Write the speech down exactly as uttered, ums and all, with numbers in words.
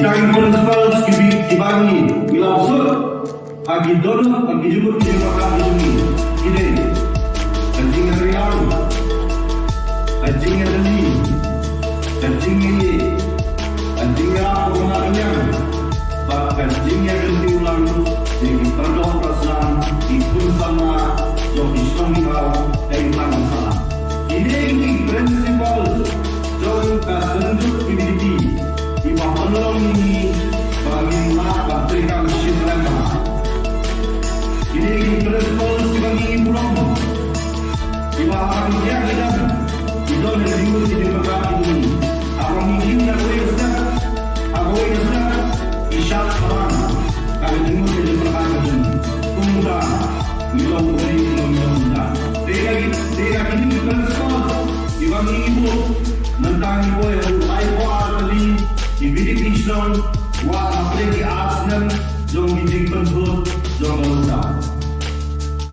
Ki principles ki ba ngi, ngi la sut ha ki dohnud, ha ki jingmut jingpyrkhat jong ngi, ki dei ka jingïatreilang, ka jingïatreilang, ka jingïatreilang, ka jingïatreilang, bad ka jingïatreilang ïa ki paralok parasnam, ki khun samla jong ki shnong ki thaw, ka imlang ka sahlang. Ki dei ki principles jong ka Synjuk ki VDP, ki ba pynlong ïa ngi ba ngin lah ban treikam shiphew snem. Ki dei ki principles ki ba ngi burom, ki ba haba ngi ïa ngi dang ki don ïa ngi ki jingpyrkhat ki dei. Haba ngi ïa ngi ïa kawei ka step, ha kawei ka step, ki shad paran ka jingmut ka jingpyrkhat ka jong ngi. Kumta ngi long kawei, ngi long, ngi long kumta. Te ka ki, te ka ki dei ki principles ki ba ngi buh. Mynta ngi poi ha u lai poi ar tylli, ki VDP shnong, wad hapdeng ki ar snem jong ki jingpynthut jong ka longdam.